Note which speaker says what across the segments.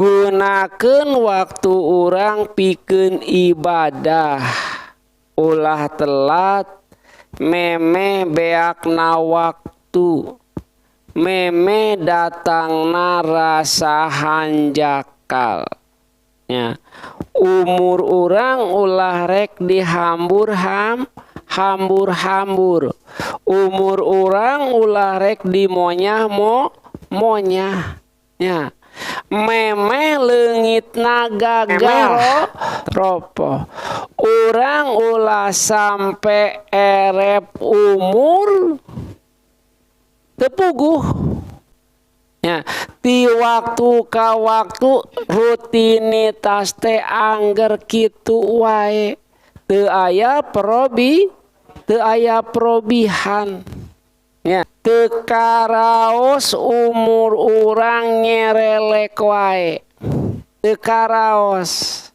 Speaker 1: Gunakeun waktu urang pikeun ibadah, ulah telat memeh beakna waktu, memeh datangna rasa hanjakal nya. Umur urang ulah rek dihambur hambur-hambur, umur urang ulah rek dimonyah monyah nya. Memeh leungitna gagah ropoh, urang ulah sampe erep umur teu puguh nya. Ti waktu ka waktu rutinitas teh angger kitu wae, teu aya teu aya perobihan nya. Teu karaos umur urang nyerelek wae, teu karaos.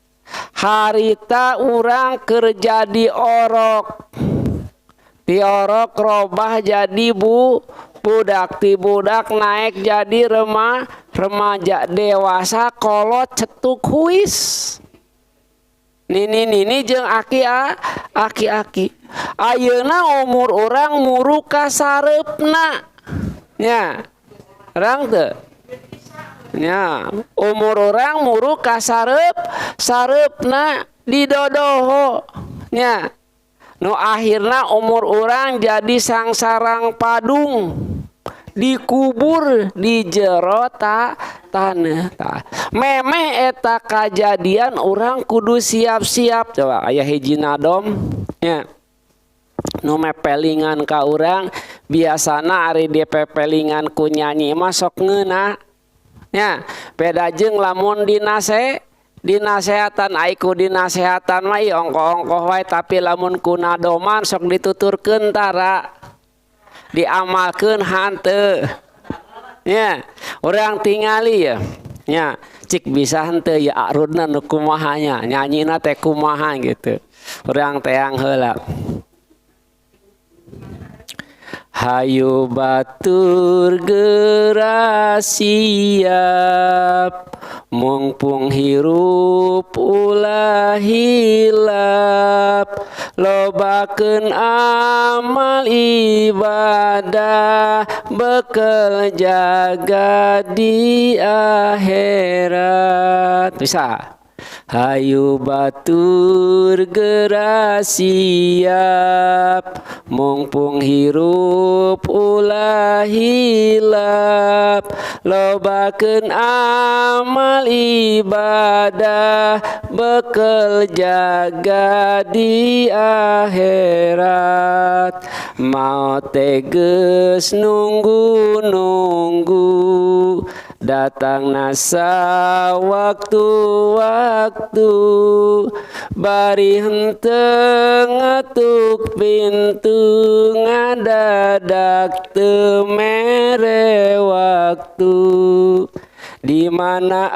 Speaker 1: Harita urang keur jadi orok, ti orok robah jadi budak, ti budak naik jadi remaja, dewasa kolot cetuk huis. Nini nini jeung aki aki-aki. Ayeuna umur urang muru ka sareupna nya. Urang teu nya, umur urang muru ka sareupna didodoho nya. Nu akhirna umur urang jadi sangsarang padung, dikubur di jero taneuh. Tah, memeh eta kajadian urang kudu siap-siap. Coba aya hiji nadom nya nu mepelingan ka urang, biasana ari dipepelingan ku nyanyi mah sok ngeunah nya. Beda jeung lamun dinasehatan, ai ku dinasehatan mah ieu ongkoh-ongkoh wae, tapi lamun ku nadoman sok dituturkeun tara diamalkeun hanteu nya. Urang tingali ya nya, cik bisa henteu ya arudna nu kumaha nya, nyanyina teh kumaha gitu. Urang teang heula. Hayu batur geura siap, mungpung hirup ulah hilap, lobakeun amal ibadah, bekel jaga di akhirat. Bisa. Hayu batur geura siap, mungpung hirup ulah hilap, lobakeun amal ibadah, bekel jaga di akhirat. Maot teh geus nunggu-nunggu, datang nasa waktu-waktu, bari henteu ngetuk pintu, ngadadak teu mere waktu. Di mana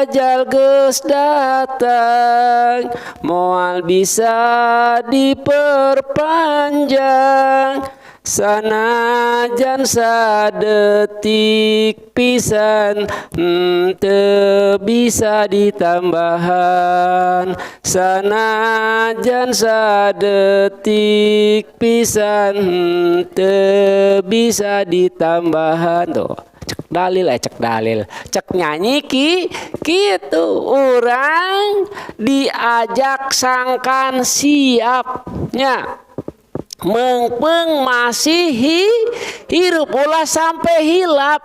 Speaker 1: ajal geus datang, moal bisa diperpanjang, sanajan sadetik pisan henteu bisa ditambahan, sanajan sadetik pisan henteu bisa ditambahan. Tuh cek dalil, cek dalil, cek nyanyi ki kitu. Urang diajak sangkan siap nya, mengpeng masih hirup, ulah sampai hilap.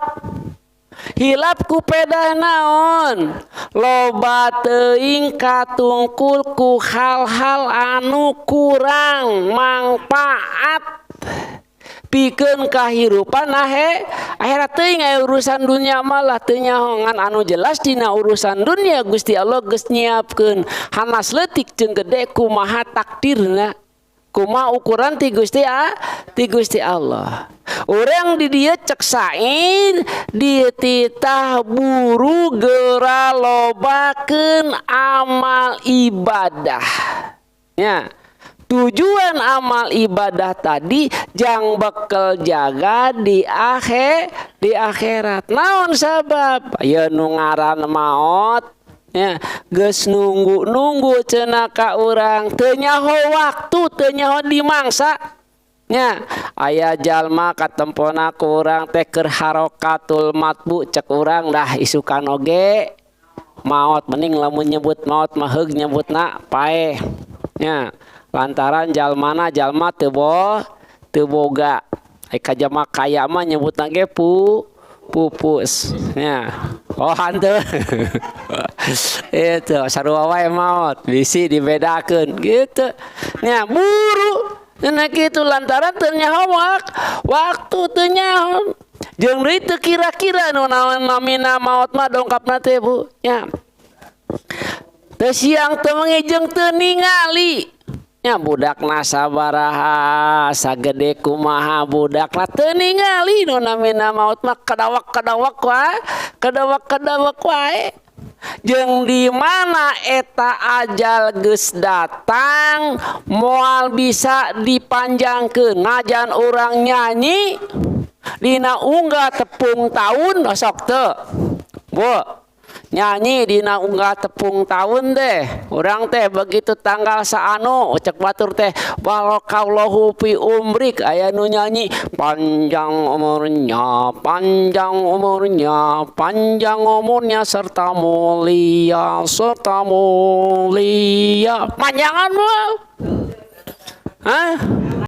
Speaker 1: Hilap ku pedah naon, loba teuing katungkul ku hal-hal anu kurang mangpaat pikeun kahirupan akhirat. Teuing aya urusan dunia malah teu nyaho, ngan anu jelas dina urusan dunia Gusti Allah geus nyiapkeun hanas leutik jeung gede kumaha takdirna, kumaha ukuran ti Gusti ti Gusti Allah. Urang di dieu cek sair dititah buru geura lobakeun amal ibadah nya. Tujuan amal ibadah tadi jang bekel jaga di akhirat. Naon sabab? Ya, nu ngaran maot ya geus nunggu-nunggu cenah ka urang, teu nyaho waktu, teu nyaho di mangsa. Nya, aya jalma katempona ku urang teh keur harokatul matbu, cek urang dah isukan oge maot. Mending lamun nyebut maot mah heug nyebutna paeh nya, lantaran jalmana jalma teu boga. Ai ka jalma kaya mah nyebutna ge pupus nya. Oh, hanteu itu sarua wae maot, bisi dibedakeun gitu nya. Buru. Nah, kitu lantaran teu nyaho waktu, teu nyaho jeung deui teu kira-kira nu naon namina maot mah dongkapna teh, Bu, nya. Teu siang teu wengi jeung teu ningali nya budakna sabaraha, sagede kumaha budakna, teu ningali. Nu namina maot mah kadawak-kadawak wae, kadawak-kadawak wae. Jeung di mana eta ajal geus datang moal bisa dipanjangkeun, najan urang nyanyi dina unggah tepung taun. Sok teu, Bu, nyanyi dina unggah tepung taun teh urang teh? Begitu tanggal saanu, cek batur teh barakallahu fi umrik, aya nu nyanyi panjang umurnya, panjang umurnya, panjang umurnya serta mulia, serta mulia. Panjangan moal? Hah?